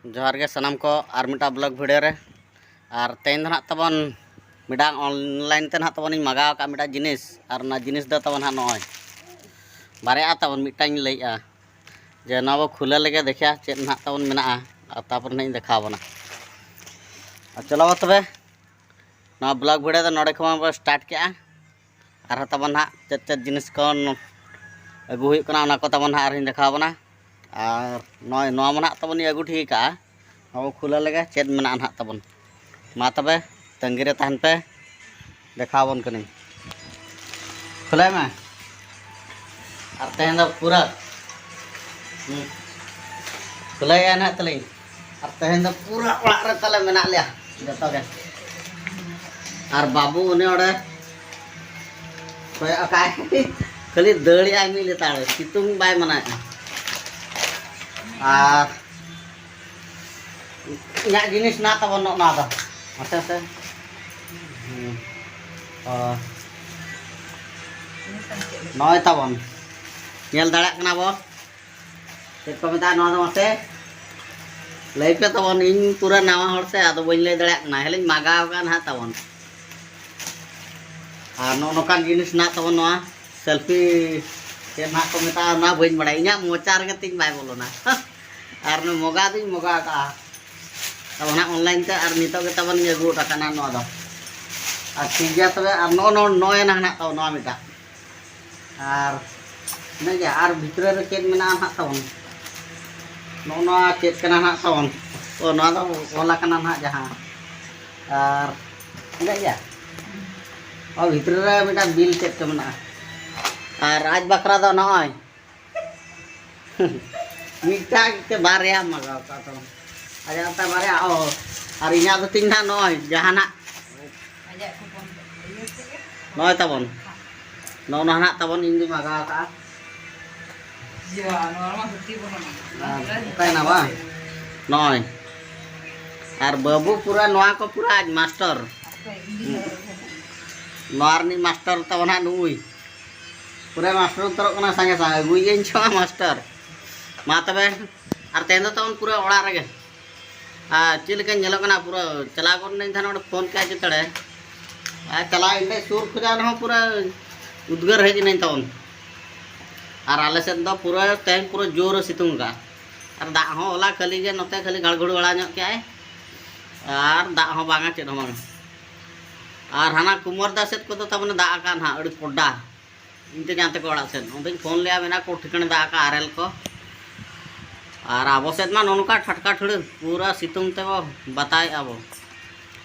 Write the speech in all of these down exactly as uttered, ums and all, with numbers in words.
ᱡᱚᱦᱟᱨ ᱜᱮ ᱥᱟᱱᱟᱢ ᱠᱚ, ᱟᱨ ᱢᱤᱫᱴᱟᱝ ᱵᱞᱚᱜ ᱵᱷᱤᱰᱤᱭᱳ ᱨᱮ᱾ ᱟᱨ ᱛᱮᱦᱮᱧ ᱫᱚ ᱱᱟᱦᱟᱜ ᱛᱟᱵᱚᱱ ᱢᱤᱫᱴᱟᱝ ᱚᱱᱞᱟᱭᱤᱱ ᱛᱮ ᱱᱟᱦᱟᱜ ᱛᱟᱵᱚᱱᱤᱧ ᱢᱟᱜᱟᱣ ᱟᱠᱟᱫ ᱢᱤᱫᱴᱟᱝ ᱡᱤᱱᱤᱥ, ᱟᱨ ᱚᱱᱟ ᱡᱤᱱᱤᱥ ᱫᱚ ᱛᱟᱵᱚᱱ ᱱᱟᱦᱟᱜ ᱱᱚᱜᱼᱚᱭ ᱵᱟᱨᱭᱟ ᱛᱟᱵᱚᱱ᱾ ᱢᱤᱫᱴᱟᱝ ᱤᱧ ᱞᱟᱹᱭᱮᱫᱼᱟ ᱡᱮ ᱱᱚᱣᱟ ᱵᱚ ᱠᱷᱩᱞᱟᱹ ᱞᱮᱜᱮ, ᱫᱮᱠᱷᱮᱭᱟ ᱪᱮᱫ ᱱᱟᱦᱟᱜ ᱛᱟᱵᱚᱱ ᱢᱮᱱᱟᱜᱼᱟ, ᱟᱨ ᱛᱟᱨᱯᱚᱨᱮ ᱱᱟᱦᱟᱜ ᱤᱧ ᱫᱮᱠᱷᱟᱣ ᱟᱵᱚᱱᱟ᱾ ᱟᱨ ᱪᱚᱞᱚ ᱛᱚᱵᱮ, ᱱᱚᱣᱟ ᱵᱞᱚᱜ ᱵᱷᱤᱰᱤᱭᱳ ᱫᱚ ᱱᱚᱰᱮ ᱠᱷᱚᱱ ᱵᱚ ᱥᱴᱟᱨᱴ ᱠᱮᱜᱼᱟ᱾ ᱟᱨᱦᱚᱸ ᱛᱟᱵᱚᱱ ᱱᱟᱦᱟᱜ ᱪᱮᱫ ᱪᱮᱫ ᱡᱤᱱᱤᱥ ᱠᱚ ᱟᱹᱜᱩ ᱦᱩᱭᱩᱜ ᱠᱟᱱᱟ, ᱚᱱᱟ ᱠᱚ ᱛᱟᱵᱚᱱ ᱱᱟᱦᱟᱜ ᱟᱨᱦᱚᱸᱧ ᱫᱮᱠᱷᱟᱣ ᱟᱵᱚᱱᱟ᱾ ᱟᱨ ᱱᱚᱜᱼᱚᱭ ᱱᱚᱣᱟ ᱢᱟ ᱱᱟᱦᱟᱜ ᱛᱟᱵᱚᱱ ᱤᱧ ᱟᱹᱜᱩ ᱴᱷᱤᱠ ᱟᱠᱟᱜᱼᱟ, ᱱᱚᱣᱟ ᱵᱚ ᱠᱷᱩᱞᱟᱹ ᱞᱮᱜᱮ ᱪᱮᱫ ᱢᱮᱱᱟᱜᱼᱟ ᱱᱟᱦᱟᱜ ᱛᱟᱵᱚᱱ᱾ ᱢᱟ ᱛᱚᱵᱮ ᱛᱟᱺᱜᱤ ᱨᱮ ᱛᱟᱦᱮᱱ ᱯᱮ, ᱫᱮᱠᱷᱟᱣ ᱟᱵᱚᱱ ᱠᱟᱹᱱᱟᱹᱧ᱾ ᱠᱷᱩᱞᱟᱹᱭ ᱢᱮ᱾ ᱟᱨ ᱛᱮᱦᱮᱧ ᱫᱚ ᱯᱩᱨᱟᱹ, ᱦᱩᱸ, ᱠᱷᱩᱞᱟᱹᱭᱮᱜᱼᱟ ᱱᱟᱦᱟᱜ ᱛᱟᱹᱞᱤᱧ᱾ ᱟᱨ ᱛᱮᱦᱮᱧ ᱫᱚ ᱯᱩᱨᱟᱹ ᱚᱲᱟᱜ ᱨᱮ ᱛᱟᱞᱮ ᱢᱮᱱᱟᱜ ᱞᱮᱭᱟ ᱡᱚᱛᱚ ᱜᱮ᱾ ᱟᱨ ᱵᱟᱹᱵᱩ ᱩᱱᱤ ᱚᱸᱰᱮ ᱠᱚᱭᱚᱜ ᱟᱠᱟᱭ, ᱠᱷᱟᱹᱞᱤ ᱫᱟᱹᱲᱮᱜᱼᱟᱭ ᱢᱤᱫ ᱞᱮᱛᱟᱲ, ᱥᱤᱛᱩᱝ ᱵᱟᱭ ᱢᱟᱱᱟᱣᱮᱫᱼᱟ᱾ ᱟᱨ ᱤᱧᱟᱹᱜ ᱡᱤᱱᱤᱥ ᱢᱮᱱᱟᱜ ᱛᱟᱵᱚᱱ ᱱᱚᱜᱼᱚ ᱱᱚᱣᱟ ᱫᱚ᱾ ᱢᱟᱥᱮ, ᱢᱟᱥᱮ᱾ ᱦᱩᱸ᱾ ᱚ᱾ ᱱᱚᱜᱼᱚᱭ ᱛᱟᱵᱚᱱ᱾ ᱧᱮᱞ ᱫᱟᱲᱮᱭᱟᱜ ᱠᱟᱱᱟ ᱵᱚ᱾ ᱪᱮᱫ ᱠᱚ ᱢᱮᱛᱟᱜᱼᱟ ᱱᱚᱣᱟ ᱫᱚ ᱢᱟᱥᱮ? ᱞᱟᱹᱭ ᱯᱮ ᱛᱟᱵᱚᱱ, ᱤᱧ ᱯᱩᱨᱟᱹ ᱱᱟᱣᱟ ᱦᱚᱲ ᱥᱮ, ᱟᱫᱚ ᱵᱟᱹᱧ ᱞᱟᱹᱭ ᱫᱟᱲᱮᱭᱟᱜ ᱠᱟᱱᱟ᱾ ᱦᱮᱸ, ᱞᱤᱧ ᱢᱟᱜᱟᱣ ᱟᱠᱟᱫ ᱱᱟᱦᱟᱜ ᱛᱟᱵᱚᱱ᱾ ᱟᱨ ᱱᱚᱜᱼᱚ ᱱᱚᱝᱠᱟᱱ ᱡᱤᱱᱤᱥ ᱢᱮᱱᱟᱜ ᱛᱟᱵᱚᱱ ᱱᱚᱣᱟ᱾ ᱥᱮᱞᱯᱷᱤ ᱪᱮᱫ ᱱᱟᱦᱟᱜ ᱠᱚ ᱢᱮᱛᱟᱜᱼᱟ, ᱚᱱᱟ ᱵᱟᱹᱧ ᱵᱟᱲᱟᱭᱟ᱾ ᱤᱧᱟᱹᱜ ᱢᱚᱪᱟ ᱨᱮᱜᱮ ᱛᱤᱧ ᱵᱟᱭ ᱵᱚᱞᱚᱱᱟ᱾ ᱟᱨ ᱱᱚᱣᱟ ᱢᱚᱜᱟ ᱫᱩᱧ ᱢᱚᱜᱟ ᱟᱠᱟᱜᱼᱟ᱾ ᱟᱫᱚ ᱱᱟᱦᱟᱜ ᱚᱱᱞᱟᱭᱤᱱ ᱛᱮ ᱟᱨ ᱱᱤᱛᱚᱜ ᱜᱮ ᱛᱟᱵᱚᱱ ᱤᱧ ᱟᱹᱜᱩ ᱦᱚᱴᱚ ᱠᱟᱜ ᱠᱟᱱᱟ ᱱᱚᱣᱟ ᱫᱚ᱾ ᱟᱨ ᱴᱷᱤᱠ ᱜᱮᱭᱟ ᱛᱚᱵᱮ, ᱟᱨ ᱱᱚᱜᱼᱚ ᱱᱚ-, ᱱᱚᱜᱼᱚᱭ ᱱᱟᱦᱟᱜ ᱢᱮᱱᱟᱜ ᱛᱟᱵᱚᱱ ᱱᱚᱣᱟ ᱢᱤᱫᱴᱟᱜ᱾ ᱟᱨ ᱤᱱᱟᱹᱜ ᱜᱮ᱾ ᱟᱨ ᱵᱷᱤᱛᱨᱤ ᱨᱮ ᱪᱮᱫ ᱢᱮᱱᱟᱜᱼᱟ ᱱᱟᱦᱟᱜ ᱛᱟᱵᱚᱱ? ᱱᱚᱜᱼᱚ ᱱᱚᱣᱟ ᱪᱮᱫ ᱠᱟᱱᱟ ᱱᱟᱦᱟᱜ ᱛᱟᱵᱚᱱ? ᱚ, ᱱᱚᱣᱟ ᱫᱚ ᱚᱞ ᱟᱠᱟᱱᱟ ᱱᱟᱦᱟᱜ ᱡᱟᱦᱟᱸ᱾ ᱟᱨ ᱤᱱᱟᱹᱜ ᱜᱮ᱾ ᱚ, ᱵᱷᱤᱛᱨᱤ ᱨᱮ ᱢᱤᱫᱴᱟᱝ ᱵᱤᱞ ᱪᱮᱫ ᱪᱚ ᱢᱮᱱᱟᱜᱼᱟ᱾ ᱟᱨ ᱟᱡ ᱵᱟᱠᱷᱨᱟ ᱫᱚ ᱱᱚᱜᱼᱚᱭ ᱢᱤᱫᱴᱟᱝ ᱥᱮ ᱵᱟᱨᱭᱟ ᱢᱟᱜᱟᱣ ᱠᱟᱜ ᱛᱟᱢᱟ᱾ ᱟᱡᱟᱜ ᱛᱟ ᱵᱟᱨᱭᱟ, ᱚ, ᱟᱨ ᱤᱧᱟᱹᱜ ᱫᱚ ᱛᱤᱧ ᱱᱟᱦᱟᱜ ᱱᱚᱜᱼᱚᱭ ᱡᱟᱦᱟᱱᱟᱜ᱾ ᱱᱚᱜᱼᱚᱭ ᱛᱟᱵᱚᱱ᱾ ᱱᱚᱜᱼᱚ ᱱᱚᱣᱟ ᱱᱟᱦᱟᱜ ᱛᱟᱵᱚᱱ ᱤᱧ ᱫᱩᱧ ᱢᱟᱜᱟᱣ ᱠᱟᱜᱼᱟ᱾ ᱟᱨ ᱚᱠᱟᱭᱮᱱᱟ ᱵᱟᱝ? ᱱᱚᱜᱼᱚᱭ᱾ ᱟᱨ ᱵᱟᱹᱵᱩ ᱯᱩᱨᱟᱹ ᱱᱚᱣᱟ ᱠᱚ ᱯᱩᱨᱟᱹ ᱟᱡ ᱢᱟᱥᱴᱚᱨ᱾ ᱱᱚᱣᱟ ᱨᱤᱱᱤᱡ ᱢᱟᱥᱴᱚᱨ ᱛᱟᱵᱚᱱ ᱦᱟᱸᱜ ᱱᱩᱭ᱾ ᱯᱩᱨᱟᱹ ᱢᱟᱥᱴᱚᱨ ᱩᱛᱟᱹᱨᱚᱜ ᱠᱟᱱᱟ ᱥᱟᱸᱜᱮ ᱥᱟᱸᱜᱮ᱾ ᱟᱹᱜᱩᱭᱟᱹᱧ ᱪᱚ ᱢᱟᱥᱴᱚᱨ᱾ ᱢᱟ ᱛᱚᱵᱮ, ᱟᱨ ᱛᱮᱦᱮᱧ ᱫᱚ ᱛᱟᱵᱚᱱ ᱯᱩᱨᱟᱹ ᱚᱲᱟᱜ ᱨᱮᱜᱮ᱾ ᱟᱨ ᱪᱮᱫ ᱞᱮᱠᱟᱧ ᱧᱮᱞᱚᱜ ᱠᱟᱱᱟ, ᱯᱩᱨᱟᱹ ᱪᱟᱞᱟᱣ ᱜᱚᱫ ᱱᱟᱹᱧ ᱛᱟᱦᱮᱱ ᱚᱸᱰᱮ ᱯᱷᱳᱱ ᱠᱮᱫᱼᱟ ᱪᱮᱛᱟᱲᱮ᱾ ᱟᱨ ᱪᱟᱞᱟᱣ ᱮᱱᱛᱮ ᱥᱩᱨ ᱠᱷᱚᱱᱟᱜ ᱨᱮᱦᱚᱸ ᱯᱩᱨᱟᱹ ᱩᱫᱽᱜᱟᱹᱨ ᱦᱮᱡ ᱮᱱᱟᱹᱧ ᱛᱟᱵᱚᱱ᱾ ᱟᱨ ᱟᱞᱮ ᱥᱮᱫ ᱫᱚ ᱯᱩᱨᱟᱹ ᱛᱮᱦᱮᱧ ᱯᱩᱨᱟᱹ ᱡᱳᱨᱮ ᱥᱤᱛᱩᱝ ᱠᱟᱜᱼᱟ᱾ ᱟᱨ ᱫᱟᱜ ᱦᱚᱸ ᱦᱚᱞᱟ ᱠᱷᱟᱹᱞᱤ ᱜᱮ ᱱᱚᱛᱮ ᱠᱷᱟᱹᱞᱤ ᱜᱷᱟᱲᱜᱷᱩᱲ ᱵᱟᱲᱟ ᱧᱚᱜ ᱠᱮᱜᱼᱟᱭ᱾ ᱟᱨ ᱫᱟᱜ ᱦᱚᱸ ᱵᱟᱝᱟ, ᱪᱮᱫ ᱦᱚᱸ ᱵᱟᱝᱟ᱾ ᱟᱨ ᱦᱟᱱᱟ ᱠᱩᱢᱚᱨᱫᱟ ᱥᱮᱫ ᱠᱚᱫᱚ ᱛᱟᱵᱚᱱᱮ ᱫᱟᱜ ᱟᱠᱟᱫ ᱱᱟᱦᱟᱜ ᱟᱹᱰᱤ ᱯᱚᱰᱰᱟ᱾ ᱤᱧ ᱛᱮᱧᱟᱝ ᱛᱟᱠᱚ ᱚᱲᱟᱜ ᱥᱮᱫ ᱚᱱᱛᱮᱧ ᱯᱷᱳᱱ ᱞᱮᱜᱼᱟ, ᱢᱮᱱᱟ ᱠᱚ ᱴᱷᱤᱠᱟᱹᱱᱮ ᱫᱟᱜ ᱟᱠᱟᱫ ᱟᱨᱮᱞ ᱠᱚ᱾ ᱟᱨ ᱟᱵᱚ ᱥᱮᱫ ᱢᱟ ᱱᱚᱜᱼᱚ ᱱᱚᱝᱠᱟ ᱴᱷᱟᱴᱠᱟ ᱴᱷᱟᱹᱲᱟᱹ ᱯᱩᱨᱟᱹ ᱥᱤᱛᱩᱝ ᱛᱮᱵᱚ ᱵᱟᱛᱟᱣᱮᱫᱼᱟ ᱵᱚ᱾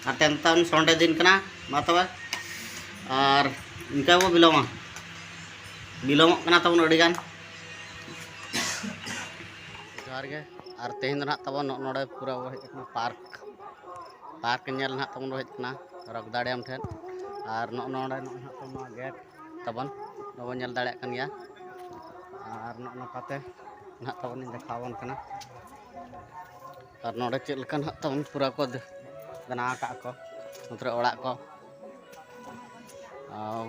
ᱟᱨ ᱛᱮᱱᱛᱟᱱ ᱥᱚᱱᱰᱮ ᱫᱤᱱ ᱠᱟᱱᱟ, ᱢᱟ ᱛᱚᱵᱮ᱾ ᱟᱨ ᱤᱱᱠᱟᱹ ᱵᱚ ᱵᱤᱞᱚᱢᱟ, ᱵᱤᱞᱚᱢᱚᱜ ᱠᱟᱱᱟ ᱛᱟᱵᱚᱱ ᱟᱹᱰᱤᱜᱟᱱ᱾ ᱡᱚᱦᱟᱨ ᱜᱮ᱾ ᱟᱨ ᱛᱮᱦᱮᱧ ᱫᱚ ᱱᱟᱦᱟᱜ ᱛᱟᱵᱚᱱ ᱱᱚᱜᱼᱚ ᱱᱚᱰᱮ ᱯᱩᱨᱟᱹ ᱵᱚ ᱦᱮᱡ ᱟᱠᱟᱱᱟ ᱯᱟᱨᱠ᱾ ᱯᱟᱨᱠ ᱧᱮᱞ ᱱᱟᱦᱟᱜ ᱛᱟᱵᱚᱱ ᱵᱚ ᱦᱮᱡ ᱟᱠᱟᱱᱟ ᱨᱚᱜᱽᱫᱟ ᱰᱮᱢ ᱴᱷᱮᱱ᱾ ᱟᱨ ᱱᱚᱜᱼᱚ ᱱᱚᱰᱮ ᱱᱚᱜᱼᱚ ᱱᱟᱦᱟᱜ ᱛᱟᱵᱚᱱ ᱱᱚᱣᱟ ᱜᱮᱴ ᱛᱟᱵᱚᱱ ᱵᱚ ᱧᱮᱞ ᱫᱟᱲᱮᱭᱟᱜ ᱠᱟᱱ ᱜᱮᱭᱟ᱾ ᱟᱨ ᱱᱚᱜᱼᱚ ᱱᱚᱝᱠᱟᱛᱮ ᱱᱟᱦᱟᱜ ᱛᱟᱵᱚᱱ ᱤᱧ ᱫᱮᱠᱷᱟᱣ ᱟᱵᱚᱱ ᱠᱟᱱᱟ᱾ ᱟᱨ ᱱᱚᱰᱮ ᱪᱮᱫ ᱞᱮᱠᱟ ᱱᱟᱦᱟᱜ ᱛᱟᱵᱚᱱ ᱯᱩᱨᱟᱹ ᱠᱚ ᱵᱮᱱᱟᱣ ᱟᱠᱟᱫ ᱠᱚ ᱱᱚᱛᱮ ᱨᱮ ᱚᱲᱟᱜ ᱠᱚ᱾ ᱟᱨ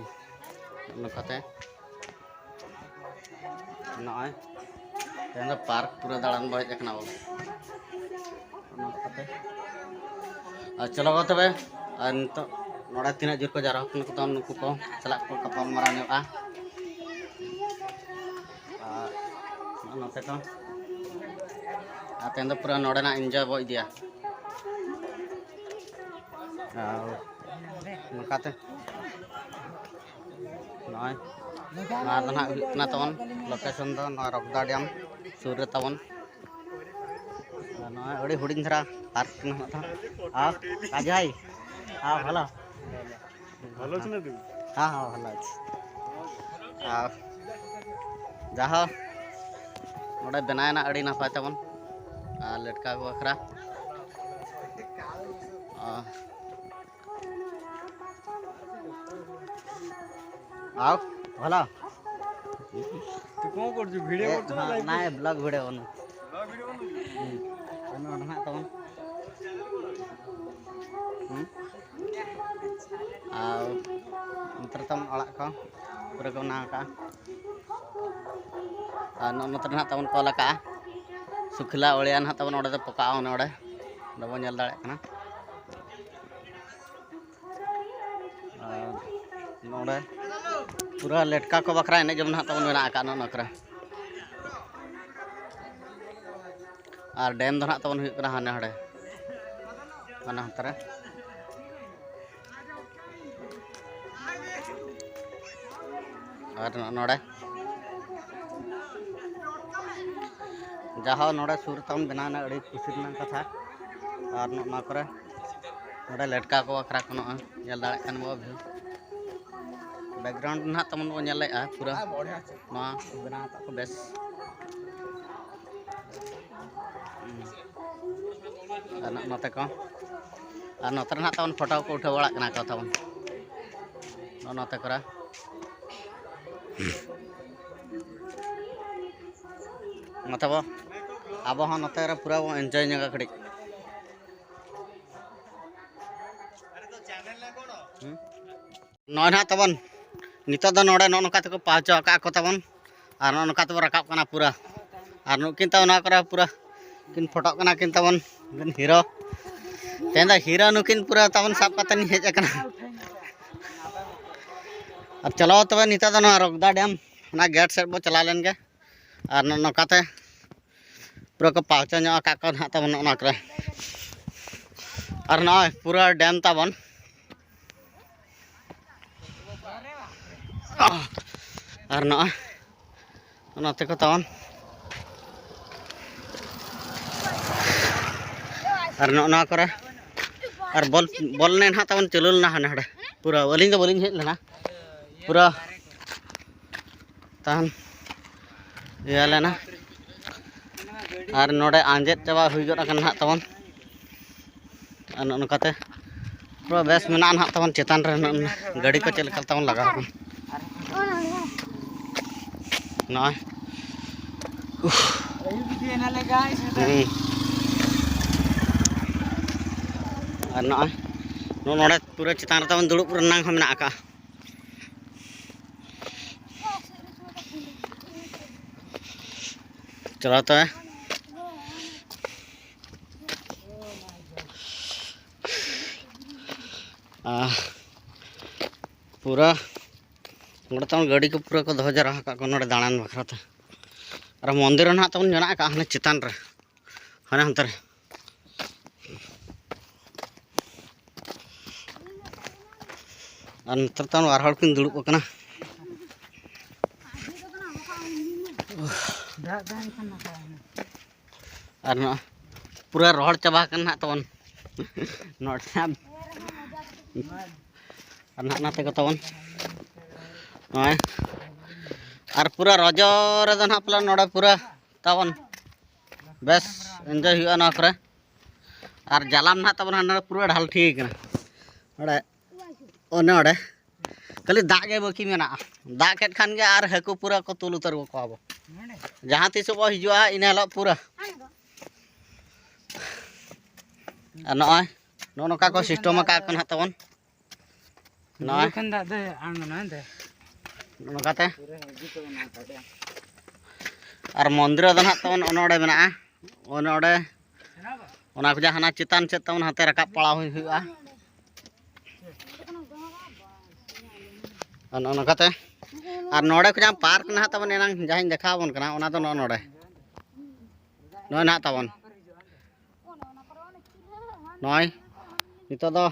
ᱱᱚᱝᱠᱟᱛᱮ ᱱᱚᱜᱼᱚᱭ ᱛᱮᱦᱮᱧ ᱫᱚ ᱯᱟᱨᱠ ᱯᱩᱨᱟᱹ ᱫᱟᱬᱟᱱ ᱵᱚ ᱦᱮᱡ ᱟᱠᱟᱱᱟ ᱵᱚ᱾ ᱱᱚᱝᱠᱟᱛᱮ ᱟᱨ ᱪᱚᱞᱚ ᱜᱚ ᱛᱚᱵᱮ, ᱟᱨ ᱱᱤᱛᱚᱜ ᱱᱚᱰᱮ ᱛᱤᱱᱟᱹᱜ ᱡᱳᱨ ᱠᱚ ᱡᱟᱣᱨᱟ ᱟᱠᱟᱱᱟ ᱠᱚ, ᱛᱟᱵᱚᱱ ᱱᱩᱠᱩ ᱠᱚ ᱥᱟᱞᱟᱜ ᱠᱚ ᱜᱟᱯᱟᱞ ᱢᱟᱨᱟᱣ ᱧᱚᱜᱼᱟ᱾ ᱟᱨ ᱱᱚᱛᱮ ᱠᱚ, ᱟᱨ ᱛᱮᱦᱮᱧ ᱫᱚ ᱯᱩᱨᱟᱹ ᱱᱚᱰᱮᱱᱟᱜ ᱤᱱᱡᱚᱭ ᱵᱚ ᱤᱫᱤᱭᱟ᱾ ᱟᱨ ᱱᱚᱝᱠᱟᱛᱮ ᱱᱚᱜᱼᱚᱭ ᱱᱚᱣᱟ ᱫᱚ ᱱᱟᱦᱟᱜ ᱦᱩᱭᱩᱜ ᱠᱟᱱᱟ ᱛᱟᱵᱚᱱ ᱞᱳᱠᱮᱥᱚᱱ ᱫᱚ ᱱᱚᱣᱟ ᱨᱚᱜᱽᱫᱟ ᱰᱮᱢ ᱥᱩᱨ ᱨᱮ ᱛᱟᱵᱚᱱ᱾ ᱟᱨ ᱱᱚᱜᱼᱚᱭ ᱟᱹᱰᱤ ᱦᱩᱰᱤᱧ ᱫᱷᱟᱨᱟ ᱯᱟᱨᱠ ᱠᱟᱱᱟ ᱱᱚᱣᱟ ᱫᱚ᱾ ᱟᱨ ᱟᱡᱟᱭ, ᱟᱨ ᱵᱷᱟᱞᱟ᱾ ভালো আছো না তুমি? ᱦᱮᱸ, ᱦᱮᱸ, ᱵᱷᱟᱞᱟ ᱟᱪᱷᱮ᱾ ᱟᱨ ᱡᱟᱦᱳ, ᱱᱚᱰᱮ ᱵᱮᱱᱟᱣᱮᱱᱟ ᱟᱹᱰᱤ ᱱᱟᱯᱟᱭ ᱛᱟᱵᱚᱱ᱾ ᱟᱨ ᱞᱮᱴᱠᱟ ᱠᱚ ᱵᱟᱠᱷᱨᱟ᱾ ᱟᱨ, ᱟᱣ, ᱵᱷᱟᱞᱟ᱾ ତୁ କ'ଣ କରୁଛୁ? ଭିଡ଼ିଓ ଏ, କରୁଛୁ ନା ହଁ, ଲାଇଭ୍ ନାଇଁ, କରୁଛୁ? ବ୍ଲଗ୍ ଭିଡ଼ିଓ ବନଉଛି। ବ୍ଲଗ୍ ଭିଡ଼ିଓ ବନଉଛୁ? ହୁଁ। ଆମେ ଅଧା ତମ। ହୁଁ। ଆଉ ᱱᱚᱛᱮ ᱨᱮ ᱛᱟᱢ ᱚᱲᱟᱜ ᱠᱚ ᱯᱩᱨᱟᱹ ᱠᱚ ᱵᱮᱱᱟᱣ ᱟᱠᱟᱫᱼᱟ᱾ ᱟᱨ ᱱᱚᱜᱼᱚ ᱱᱚᱛᱮ ᱨᱮ ᱱᱟᱦᱟᱜ ᱛᱟᱵᱚᱱ ᱠᱚ ᱚᱞ ᱟᱠᱟᱫᱼᱟ, ᱥᱩᱠᱷᱞᱟ ᱚᱲᱮᱭᱟ ᱱᱟᱦᱟᱜ ᱛᱟᱵᱚᱱ ᱚᱸᱰᱮ ᱫᱚ ᱯᱚᱠᱟᱜᱼᱟ, ᱚᱱᱮ ᱚᱸᱰᱮ᱾ ᱱᱚᱰᱮ ᱵᱚᱱ ᱧᱮᱞ ᱫᱟᱲᱮᱭᱟᱜ ᱠᱟᱱᱟ᱾ ᱟᱨ ᱱᱚᱰᱮ ᱯᱩᱨᱟᱹ ᱞᱮᱴᱠᱟ ᱠᱚ ᱵᱟᱠᱷᱨᱟ ᱮᱱᱮᱡ ᱡᱚᱝ ᱱᱟᱦᱟᱜ ᱛᱟᱵᱚᱱ ᱢᱮᱱᱟᱜ ᱟᱠᱟᱫ ᱱᱚᱜᱼᱚ ᱱᱚᱣᱟ ᱠᱚᱨᱮ᱾ ᱟᱨ ᱰᱮᱢ ᱫᱚ ᱱᱟᱦᱟᱜ ᱛᱟᱵᱚᱱ ᱦᱩᱭᱩᱜ ᱠᱟᱱᱟ ᱦᱟᱱᱮ ᱦᱟᱸᱰᱮ, ᱦᱟᱱᱟ ᱦᱟᱱᱛᱮ ᱨᱮ᱾ ᱟᱨ ᱱᱚ-, ᱱᱚᱰᱮ ᱡᱟᱦᱟᱸ ᱱᱚᱰᱮ ᱥᱩᱨ ᱛᱟᱵᱚᱱ ᱵᱮᱱᱟᱣ ᱮᱱᱟ, ᱟᱹᱰᱤ ᱠᱩᱥᱤ ᱨᱮᱱᱟᱜ ᱠᱟᱛᱷᱟ᱾ ᱟᱨ ᱱᱚᱜᱼᱚ ᱱᱚᱣᱟ ᱠᱚᱨᱮ ᱱᱚᱰᱮ ᱞᱮᱴᱠᱟ ᱠᱚ ᱵᱟᱠᱷᱨᱟ ᱠᱚ ᱱᱚᱜᱼᱚᱭ ᱧᱮᱞ ᱫᱟᱲᱮᱭᱟᱜ ᱠᱟᱱ ᱵᱚ view᱾ Background ᱱᱟᱦᱟᱜ ᱛᱟᱵᱚᱱ ᱵᱚ ᱧᱮᱞᱮᱫᱼᱟ ᱯᱩᱨᱟᱹ ᱱᱚᱣᱟ ᱠᱚ ᱵᱮᱱᱟᱣ ᱟᱠᱟᱫ ᱠᱚ ᱵᱮᱥ᱾ ᱟᱨ ᱱᱚᱜᱼᱚ ᱱᱚᱛᱮ ᱠᱚ, ᱟᱨ ᱱᱚᱛᱮ ᱨᱮ ᱱᱟᱦᱟᱜ ᱛᱟᱵᱚᱱ ᱯᱷᱳᱴᱳ ᱠᱚ ᱩᱴᱷᱟᱹᱣ ᱵᱟᱲᱟᱜ ᱠᱟᱱᱟ ᱠᱚ ᱛᱟᱵᱚᱱ᱾ ᱱᱚᱜᱼᱚ ᱱᱚᱛᱮ ᱠᱚᱨᱮ᱾ ᱢᱟ ᱛᱚᱵᱮ, ᱟᱵᱚ ᱦᱚᱸ ᱱᱚᱛᱮ ᱨᱮ ᱯᱩᱨᱟᱹ ᱵᱚᱱ enjoy ᱧᱚᱜᱟ ᱠᱟᱹᱴᱤᱡ᱾ ᱦᱩᱸ? ᱱᱚᱜᱼᱚᱭ ᱱᱟᱦᱟᱜ ᱛᱟᱵᱚᱱ, ᱱᱤᱛᱚᱜ ᱫᱚ ᱱᱚᱰᱮ ᱱᱚᱜᱼᱚ ᱱᱚᱝᱠᱟ ᱛᱮᱠᱚ ᱯᱟᱦᱚᱪᱚ ᱟᱠᱟᱫ ᱠᱚ ᱛᱟᱵᱚᱱ᱾ ᱟᱨ ᱱᱚᱜᱼᱚ ᱱᱚᱝᱠᱟ ᱛᱮᱵᱚᱱ ᱨᱟᱠᱟᱵ ᱠᱟᱱᱟ ᱯᱩᱨᱟᱹ᱾ ᱟᱨ ᱱᱩᱠᱤᱱ ᱛᱟᱵᱚᱱ ᱱᱚᱣᱟ ᱠᱚᱨᱮ ᱯᱩᱨᱟᱹ ᱠᱤᱱ ᱯᱷᱳᱴᱳᱜ ᱠᱟᱱᱟ ᱠᱤᱱ ᱛᱟᱵᱚᱱ, ᱱᱩᱠᱤᱱ ᱦᱤᱨᱳ᱾ ᱛᱮᱦᱮᱧ ᱫᱚ ᱦᱤᱨᱳ ᱱᱩᱠᱤᱱ ᱯᱩᱨᱟᱹ ᱛᱟᱵᱚᱱ ᱥᱟᱵ ᱠᱟᱛᱮ ᱞᱤᱧ ᱦᱮᱡ ᱟᱠᱟᱱᱟ᱾ ᱟᱨ ᱪᱚᱞᱚ ᱛᱚᱵᱮ ᱱᱤᱛᱚᱜ ᱫᱚ ᱱᱚᱣᱟ ᱨᱚᱜᱽᱫᱟ ᱰᱮᱢ ᱚᱱᱟ ᱜᱮᱴ ᱥᱮᱫ ᱵᱚ ᱪᱟᱞᱟᱣ ᱞᱮᱱ ᱜᱮ᱾ ᱟᱨ ᱱᱚᱜᱼᱚ ᱱᱚᱝᱠᱟᱛᱮ ᱯᱩᱨᱟᱹ ᱠᱚ ᱯᱟᱦᱚᱪᱚ ᱧᱚᱜ ᱟᱠᱟᱫ ᱠᱚᱣᱟ ᱱᱟᱦᱟᱜ ᱛᱟᱵᱚᱱ ᱱᱚᱜᱼᱚ ᱱᱚᱣᱟ ᱠᱚᱨᱮ᱾ ᱟᱨ ᱱᱚᱜᱼᱚᱭ ᱯᱩᱨᱟᱹ ᱰᱮᱢ ᱛᱟᱵᱚᱱ᱾ ᱟᱨ ᱱᱚᱜᱼᱚᱭ ᱱᱚᱛᱮ ᱠᱚ ᱛᱟᱵᱚᱱ᱾ ᱟᱨ ᱱᱚᱜᱼᱚ ᱱᱚᱣᱟ ᱠᱚᱨᱮ ᱟᱨ ᱵᱚᱞ, ᱵᱚᱞ ᱮᱱᱮᱡ ᱱᱟᱦᱟᱜ ᱛᱟᱵᱚᱱ ᱪᱟᱹᱞᱩ ᱞᱮᱱᱟ ᱦᱟᱱᱮ ᱦᱟᱸᱰᱮ᱾ ᱯᱩᱨᱟᱹ ᱟᱹᱞᱤᱧ ᱫᱚ ᱵᱟᱹᱞᱤᱧ ᱦᱮᱡ ᱞᱮᱱᱟ, ᱯᱩᱨᱟᱹ ᱛᱟᱦᱮᱱ ᱤᱭᱟᱹ ᱞᱮᱱᱟ᱾ ᱟᱨ ᱱᱚᱰᱮ ᱟᱸᱡᱮᱫ ᱪᱟᱵᱟ ᱦᱩᱭ ᱜᱚᱫ ᱟᱠᱟᱱᱟ ᱱᱟᱦᱟᱜ ᱛᱟᱵᱚᱱ᱾ ᱟᱨ ᱱᱚᱜᱼᱚ ᱱᱚᱝᱠᱟᱛᱮ ᱯᱩᱨᱟᱹ ᱵᱮᱥ ᱢᱮᱱᱟᱜᱼᱟ ᱱᱟᱦᱟᱜ ᱛᱟᱵᱚᱱ ᱪᱮᱛᱟᱱ ᱨᱮ᱾ ᱱᱚᱜᱼᱚ ᱱᱚᱣᱟ ᱜᱟᱹᱰᱤ ᱠᱚ ᱪᱮᱫ ᱞᱮᱠᱟ ᱛᱟᱵᱚᱱ ᱞᱟᱜᱟᱣ ᱟᱠᱟᱱᱟ ᱱᱚᱜᱼᱚᱭ᱾ ᱩᱦ᱾ ᱦᱩᱸ᱾ ᱟᱨ ᱱᱚᱜᱼᱚᱭ ᱱᱚᱜᱼᱚ ᱱᱚᱰᱮ ᱯᱩᱨᱟᱹ ᱪᱮᱛᱟᱱ ᱨᱮ ᱛᱟᱵᱚᱱ ᱫᱩᱲᱩᱵ ᱨᱮᱱᱟᱝ ᱦᱚᱸ ᱢᱮᱱᱟᱜ ᱟᱠᱟᱫᱼᱟ᱾ ᱪᱚᱞᱚ ᱛᱚᱵᱮ᱾ ᱟᱨ ᱯᱩᱨᱟᱹ ᱱᱚᱰᱮ ᱛᱟᱵᱚᱱ ᱜᱟᱹᱰᱤ ᱠᱚ ᱯᱩᱨᱟᱹ ᱠᱚ ᱫᱚᱦᱚ ᱡᱟᱣᱨᱟ ᱟᱠᱟᱫ ᱠᱚᱣᱟ ᱱᱚᱰᱮ ᱫᱟᱬᱟᱱ ᱵᱟᱠᱷᱨᱟ ᱛᱮ᱾ ᱟᱨ ᱢᱚᱱᱫᱤᱨ ᱦᱚᱸ ᱱᱟᱦᱟᱜ ᱛᱟᱵᱚᱱ ᱢᱮᱱᱟᱜ ᱟᱠᱟᱫᱼᱟ ᱦᱟᱱᱮ ᱪᱮᱛᱟᱱ ᱨᱮ, ᱦᱟᱱᱮ ᱦᱟᱱᱛᱮ ᱨᱮ᱾ ᱟᱨ ᱱᱮᱛᱟᱨ ᱛᱟᱵᱚᱱ ᱵᱟᱨ ᱦᱚᱲ ᱠᱤᱱ ᱫᱩᱲᱩᱵ ᱟᱠᱟᱱᱟ᱾ ᱟᱨ ᱱᱚᱣᱟ ᱯᱩᱨᱟᱹ ᱨᱚᱦᱚᱲ ᱪᱟᱵᱟ ᱟᱠᱟᱱ ᱱᱟᱦᱟᱜ ᱛᱟᱵᱚᱱ᱾ ᱱᱚᱰᱮ ᱟᱨ ᱱᱟᱦᱟᱜ ᱱᱟᱛᱮ ᱠᱚ ᱛᱟᱵᱚᱱ ᱱᱚᱜᱼᱚᱭ᱾ ᱟᱨ ᱯᱩᱨᱟᱹ ᱨᱚᱡᱚ ᱨᱮᱫᱚ ᱱᱟᱦᱟᱜ ᱯᱟᱞᱮ ᱱᱚᱰᱮ ᱯᱩᱨᱟᱹ ᱛᱟᱵᱚᱱ ᱵᱮᱥ ᱮᱱᱡᱚᱭ ᱦᱩᱭᱩᱜᱼᱟ ᱱᱚᱣᱟ ᱠᱚᱨᱮ᱾ ᱟᱨ ᱡᱟᱞᱟᱢ ᱱᱟᱦᱟᱜ ᱛᱟᱵᱚᱱ ᱦᱟᱸᱰᱮ ᱯᱩᱨᱟᱹ ᱰᱷᱟᱞ ᱴᱷᱤᱠ ᱠᱟᱱᱟ᱾ ᱱᱚᱰᱮ ᱚᱱᱮ ᱚᱸᱰᱮ ᱠᱷᱟᱹᱞᱤ ᱫᱟᱜ ᱜᱮ ᱵᱟᱹᱠᱤ ᱢᱮᱱᱟᱜᱼᱟ᱾ ᱫᱟᱜ ᱠᱮᱫ ᱠᱷᱟᱱ ᱜᱮ ᱟᱨ ᱦᱟᱹᱠᱩ ᱯᱩᱨᱟᱹ ᱠᱚ ᱛᱩᱞ ᱩᱛᱟᱹᱨ ᱠᱚᱣᱟ ᱵᱚ᱾ ᱡᱟᱦᱟᱸ ᱛᱤᱥᱚᱜ ᱵᱚ ᱦᱤᱡᱩᱜᱼᱟ ᱤᱱᱟᱹ ᱦᱤᱞᱳᱜ ᱯᱩᱨᱟᱹ᱾ ᱟᱨ ᱱᱚᱜᱼᱚᱭ ᱱᱚᱜᱼᱚ ᱱᱚᱝᱠᱟ ᱠᱚ ᱥᱤᱥᱴᱚᱢ ᱟᱠᱟᱫ ᱠᱚ ᱱᱟᱦᱟᱜ ᱛᱟᱵᱚᱱ᱾ ᱱᱚᱜᱼᱚᱭ ᱠᱷᱟᱱ ᱫᱟᱜ ᱫᱚ ᱟᱬᱜᱚᱱᱟ ᱮᱱᱛᱮ᱾ ᱱᱚᱜᱼᱚ ᱱᱚᱝᱠᱟᱛᱮ᱾ ᱟᱨ ᱢᱚᱱᱫᱤᱨ ᱫᱚ ᱱᱟᱦᱟᱜ ᱛᱟᱵᱚᱱ ᱚᱱᱮ ᱚᱸᱰᱮ ᱢᱮᱱᱟᱜᱼᱟ, ᱚᱱᱮ ᱚᱸᱰᱮ᱾ ᱚᱱᱟ ᱠᱷᱚᱱᱟᱜ ᱦᱟᱱᱟ ᱪᱮᱛᱟᱱ ᱥᱮᱫ ᱛᱟᱵᱚᱱ ᱦᱟᱱᱛᱮ ᱨᱟᱠᱟᱵ ᱯᱟᱲᱟᱣ ᱦᱩᱭ ᱦᱩᱭᱩᱜᱼᱟ᱾ ᱟᱨ ᱱᱚᱜᱼᱚ ᱱᱚᱝᱠᱟᱛᱮ᱾ ᱟᱨ ᱱᱚᱰᱮ ᱠᱷᱚᱱᱟᱜ ᱯᱟᱨᱠ ᱱᱟᱦᱟᱜ ᱛᱟᱵᱚᱱ ᱮᱱᱟᱝ ᱡᱟᱦᱟᱸᱧ ᱫᱮᱠᱷᱟᱣ ᱟᱵᱚᱱ ᱠᱟᱱᱟ, ᱚᱱᱟ ᱫᱚ ᱱᱚᱜᱼᱚ ᱱᱚᱰᱮ᱾ ᱱᱚᱜᱼᱚᱭ ᱱᱟᱦᱟᱜ ᱛᱟᱵᱚᱱ᱾ ᱱᱚᱜᱼᱚᱭ ᱱᱤᱛᱚᱜ ᱫᱚ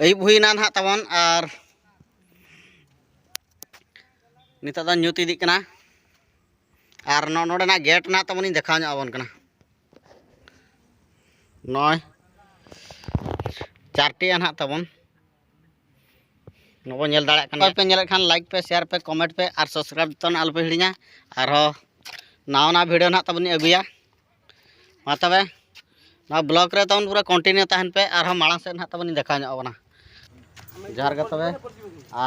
ᱟᱹᱭᱩᱵ ᱦᱩᱭᱱᱟ ᱱᱟᱦᱟᱜ ᱛᱟᱵᱚᱱ, ᱟᱨ ᱱᱤᱛᱚᱜ ᱫᱚ ᱧᱩᱛ ᱤᱫᱤᱜ ᱠᱟᱱᱟ᱾ ᱟᱨ ᱱᱚ-, ᱱᱚᱰᱮᱱᱟᱜ ᱜᱮᱴ ᱱᱟᱦᱟᱜ ᱛᱟᱵᱚᱱᱤᱧ ᱫᱮᱠᱷᱟᱣ ᱧᱚᱜ ᱟᱵᱚᱱ ᱠᱟᱱᱟ᱾ ᱱᱚᱜᱼᱚᱭ ᱪᱟᱨᱴᱤ ᱱᱟᱦᱟᱜ ᱛᱟᱵᱚᱱ᱾ ᱱᱚᱜᱼᱚᱭ ᱧᱮᱞ ᱫᱟᱲᱮᱭᱟᱜ ᱠᱟᱱ ᱜᱮᱭᱟ᱾ ᱯᱮ ᱧᱮᱞᱮᱫ ᱠᱷᱟᱱ like ᱯᱮ, share ᱯᱮ, comment ᱯᱮ ᱟᱨ subscribe ᱫᱚ ᱟᱞᱚᱯᱮ ᱦᱤᱲᱤᱧᱟ᱾ ᱟᱨᱦᱚᱸ ᱱᱟᱣᱟ ᱱᱟᱣᱟ video ᱱᱟᱦᱟᱜ ᱛᱟᱵᱚᱱᱤᱧ ᱟᱹᱜᱩᱭᱟ᱾ ᱢᱟ ᱛᱚᱵᱮ ᱱᱚᱣᱟ vlog ᱨᱮ ᱛᱟᱵᱚᱱ ᱯᱩᱨᱟᱹ continue ᱛᱟᱦᱮᱱ ᱯᱮ, ᱟᱨᱦᱚᱸ ᱢᱟᱲᱟᱝ ᱥᱮᱫ ᱱᱟᱦᱟᱜ ᱛᱟᱵᱚᱱᱤᱧ ᱫᱮᱠᱷᱟᱣ ᱧᱚᱜ ᱟᱵᱚᱱᱟ᱾ ᱡᱚᱦᱟᱨ ᱜᱮ ᱛᱚᱵᱮ᱾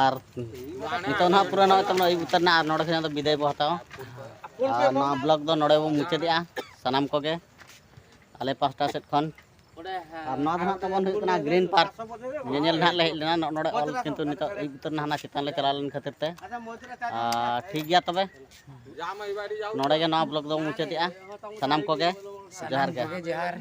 ᱟᱨ ᱱᱤᱛᱚᱜ ᱱᱟᱦᱟᱜ ᱯᱩᱨᱟᱹ ᱱᱚᱜᱼᱚᱭ ᱛᱟᱵᱚᱱ ᱟᱹᱭᱩᱵ ᱩᱛᱟᱹᱨ ᱮᱱᱟ, ᱟᱨ ᱱᱚᱰᱮ ᱠᱷᱚᱱᱟᱜ ᱫᱚ ᱵᱤᱫᱟᱹᱭ ᱵᱚ ᱦᱟᱛᱟᱣᱟ᱾ ᱟᱨ ᱱᱚᱣᱟ vlog ᱫᱚ ᱱᱚᱰᱮ ᱵᱚ ᱢᱩᱪᱟᱹᱫᱮᱜᱼᱟ ᱥᱟᱱᱟᱢ ᱠᱚᱜᱮ ᱟᱞᱮ ᱯᱟᱦᱴᱟ ᱥᱮᱫ ᱠᱷᱚᱱ᱾ ᱟᱨ ᱱᱚᱣᱟ ᱫᱚ ᱱᱟᱦᱟᱜ ᱛᱟᱵᱚᱱ ᱦᱩᱭᱩᱜ ᱠᱟᱱᱟ Green Park᱾ ᱧᱮᱧᱮᱞ ᱱᱟᱦᱟᱜ ᱞᱮ ᱦᱮᱡ ᱞᱮᱱᱟ, ᱱᱚᱜᱼᱚ ᱱᱚᱰᱮ ᱚᱞ, ᱠᱤᱱᱛᱩ ᱱᱤᱛᱚᱜ ᱟᱹᱭᱩᱵ ᱩᱛᱟᱹᱨ ᱱᱟ, ᱦᱟᱱᱟ ᱪᱮᱛᱟᱱ ᱞᱮ ᱪᱟᱞᱟᱣ ᱞᱮᱱ ᱠᱷᱟᱹᱛᱤᱨ ᱛᱮ᱾ ᱟᱨ ᱴᱷᱤᱠ ᱜᱮᱭᱟ ᱛᱚᱵᱮ, ᱱᱚᱰᱮ ᱜᱮ ᱱᱚᱣᱟ vlog ᱫᱚ ᱢᱩᱪᱟᱹᱫᱮᱜᱼᱟ᱾ ᱥᱟᱱᱟᱢ ᱠᱚᱜᱮ ᱡᱚᱦᱟᱨ ᱜᱮ᱾ ᱡᱚᱦᱟᱨ᱾